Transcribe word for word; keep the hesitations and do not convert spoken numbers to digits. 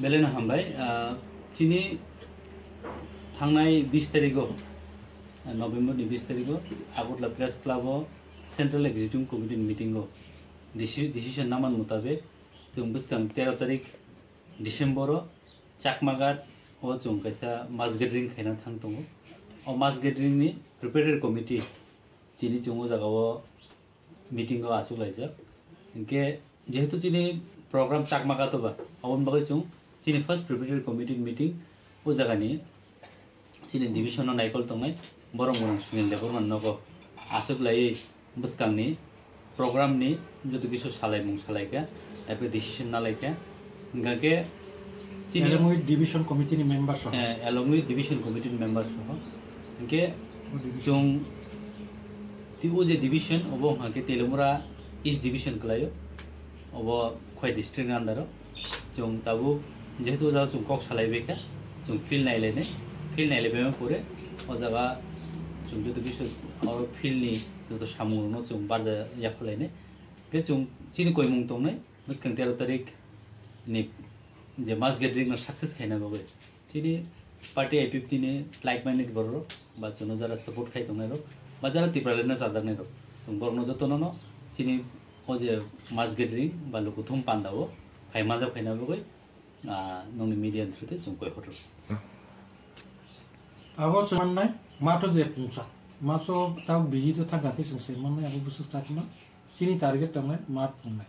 Belai no hambai, ah, chini thangnai bis tarigo, ah, November ni bis tarigo, Agartala Press Club o Central Executive Committee ni meeting o deci-, decision naman mutabek, chwng bwskang tero tarik December o Chakmaghat o chwng kaisa mass gathering khaina thang tongo. O mass gathering ni preparatory committee chini chwng o jaga o meeting o achuk laijak. Hinkhe jehetu chini program Chakmaghat o ba, aboni bagwi chwng chini first preparatory committee meeting o jagani chini division o naikol tongnai borok mwnang Sunil Debbarma nogo achuk laiwi bwskangni program ni joto kisu salaimung salaikha, abo decision nalaikha. Hinkhe chini along with division committee ni member soho. Eh, along with division committee ni member soho. Hinkhe o division, chwng ti o je division obo hwnkhe Teliamura East division kwlaio, obo Khowai district ni under o. Chwng tabuk jehetu o jaga chwng kok salai bai kha, chwng field nai lainai, field nai lai bai ma pore o jaga chwng joto kisu o field ni joto samung rok no chwng barja yaphalainai. Hinkhe chwng chini koimung tongnai bwskang tero tarik ni je mass gathering no success khaina bagwi chini party I P F T ni like minded borok rok ba chwngno jara support khai tongnai rok ba jara Tipraland no chajaknai rok, chwng borok no joto no chini o je mass gathering ba lukuthum panda o phai manjak phaina bagwi, ah, nongni media ni through tei chwng koi hotel. Abo chwng mannai, matho je pungsa. Maso tau busy to thangkha khe chwng se mannai, abo bwswk chakma. Chini target tongnai, mat pungnai.